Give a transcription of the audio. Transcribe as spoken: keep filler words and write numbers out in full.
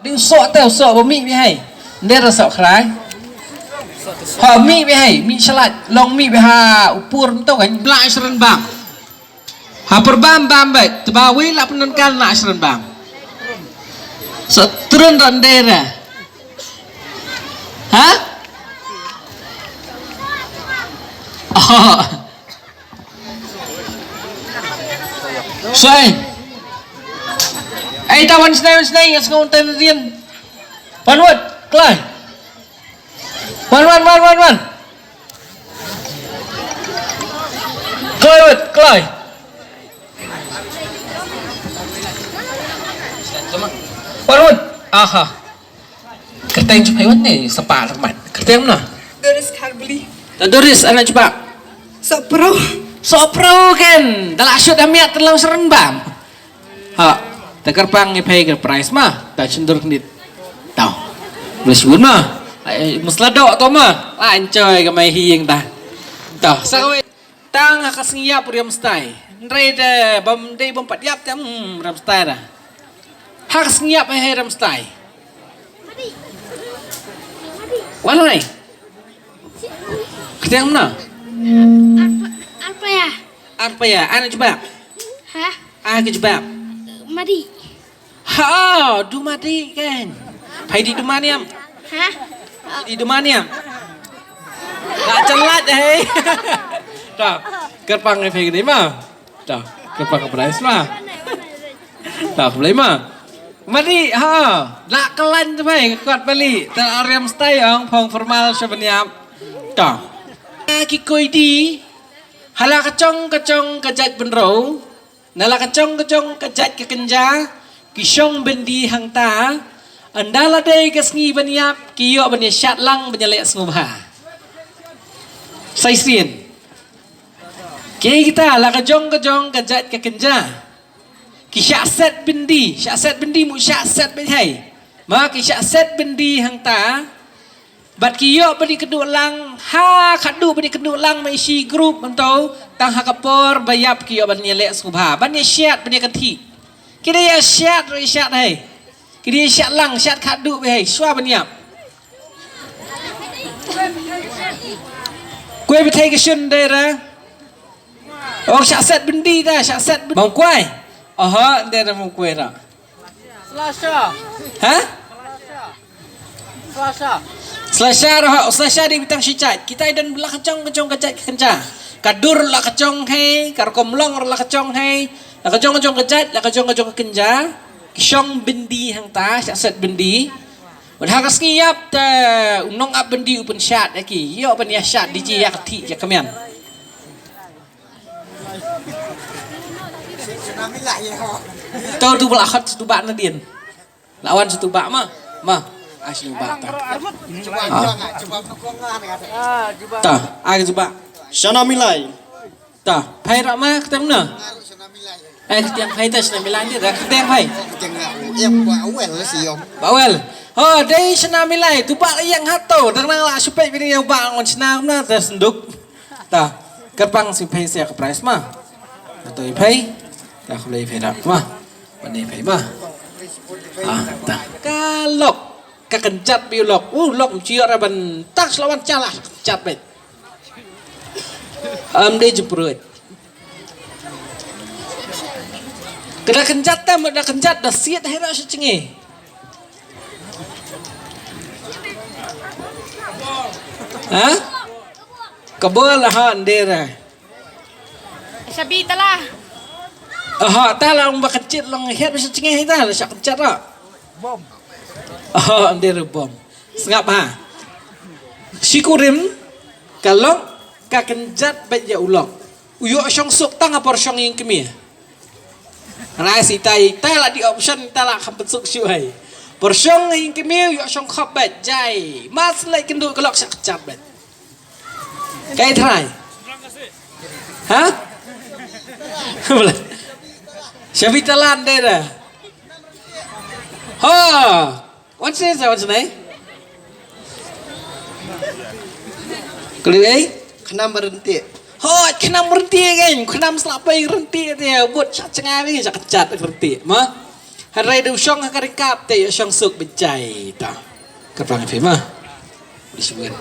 Ding soh te, soh ba mih bha. Nde ra soh khrai. Ha mih bha, mih shalat, long mih bha, u pur nto kan bla shran bam. Ha per bam bam ba, te ba wi la penan kan la shran bam. Soh trun ron nde ra. Ha? Oh. Sai. Ai ta wan snai wan snai ngas ngau ten rien. Wan wat klai. Wan wan wan wan wan. Klai wat klai. Wan wat. Aha. Kyrteng jong phi wat ne sapa teman. Kyrteng mano? Doris Kharbuli. Ta Doris anak jubak. Sopro. Sopro kan. Dalam syut hamiat dalam serenbam. Ha. Ta kyrpang ngi phi ka prize ma. Ta chendur knit. Tau. Boleh sebut ma. Musla dok tu ma. Lah enjoy ke mai hiing ta. Tau. Sakawai. Tang ha ka sngi ïap riam stai. Ndrei de bam dei bam pat ïap te hmm, riam stai da. Ha ka sngi ïap hai riam stai. Wan lai. Ketiang mana? Arpa ya? Arpa ya? Ana jebak. Ha? Ana jebak. Madi. Ha, du madi kan. Phi di du maniam. Ha? Di du maniam. La jalat eh. Ta, kyrpang eh phi ni ma. Ta, kyrpang ka prize ma. Ta, boleh ma. Madi ha. La kelan tu phi kot bali. Ta ariam stai ong phong formal shabaniam. Ta. Ki koi di. Hala kachong kachong kajat benro. Na la kachong kachong kajat ka kenja ki shong bendi hangta. Ynda la dei ka sngi ban ïap ki ïoh ban ïa shat lang ban ïa leh sngewbha. Sai sien. Ki kita la kajong kajong kajat ka kenja ki shah set bendi, shah set bendi mu shah set beit hai. Ma ki shah set bendi hangta. Bad ki ïoh bad ki kduh lang ha khadduh bad ki kduh lang ma ishi group mynta tang ha ka por ba ïap ki ïoh ban ïa leh sngewbha ban ïa shat ban ïa kynthih. Ki dei ïa shat ruh ïa shat hai. Ki dei ïa shat lang shat khadduh bad hai shuwa ban ïap. Kwai bad hai ka shun dei ra. Oh shat set bendi da shat set bendi. Mong kwai. Aha dei ra mong kwai ra. Slasha. Ha? Slasha. Slasha roh, slasha di bitang shichait. Kita idan la kachong kachong kajat kenja. Ka dur la kachong hai, ka rukom long la kachong hai. La kachong kachong kajat, la kachong kachong kenja. Kishong bendi hangta, shat set bendi. Wan ha ka sngi ïap ta unong ap bendi u pynshat aki. Ïoh ban ïa shat di ji ïa kti ïa kamian. To tu bela khot tu bak nadien. Lawan satu bak ma. Ma. Ah satu bak ta. Ah. Ta. Ah satu bak. Shana milai. Ta. Phai ra ma ketang na. Eh ketang phai ta shana milai ni ra ketang phai. Bawel. Oh dei shana milai tu bak yang hato dang nang la supai bini yang bak ngon shana na ta senduk. Ta, kyrpang sing phai sia ka prize ma. Toi phai. Ta khlei phai rak ma. Bani phai ma. Ah, ta. Ka lok, ka kynjat bi lok. U lok mchiar ban tak selawan chalah kynjat bet. Am de jepruit. Kena kynjat ta, kena kynjat da siat hai rak sachingi. Ha? Kabol ha ndera. Shabi tala. Aha tala ong ba kynjit long het ba sachingi ta la sha kynjat ra. Bom. Aha ndera bom. Sngap ha. Shikurim ka long ka kynjat ba ïa u long. U ïoh shong suk tang ha por shong ïing kmie. Rai si tai tai la di option ta la kham pensuk shu hai. Por shong ïing kmie u ïoh shong khop bet jai. Mas lai kendu kelok syak chap bet. Kai trai. Ha? Shabi talan dera. Ha. Wan sini sa wan sini. Kali ai? Khnam berhenti. Ho, khnam berhenti kan. Khnam selapai berhenti dia. Buat syak cengai ni syak kechat berhenti. Ma. Hynrei da u shong ha ka ryngkat te ïa shong suk beit jai ta. Kyrpang ïa phi ma. Bishmut.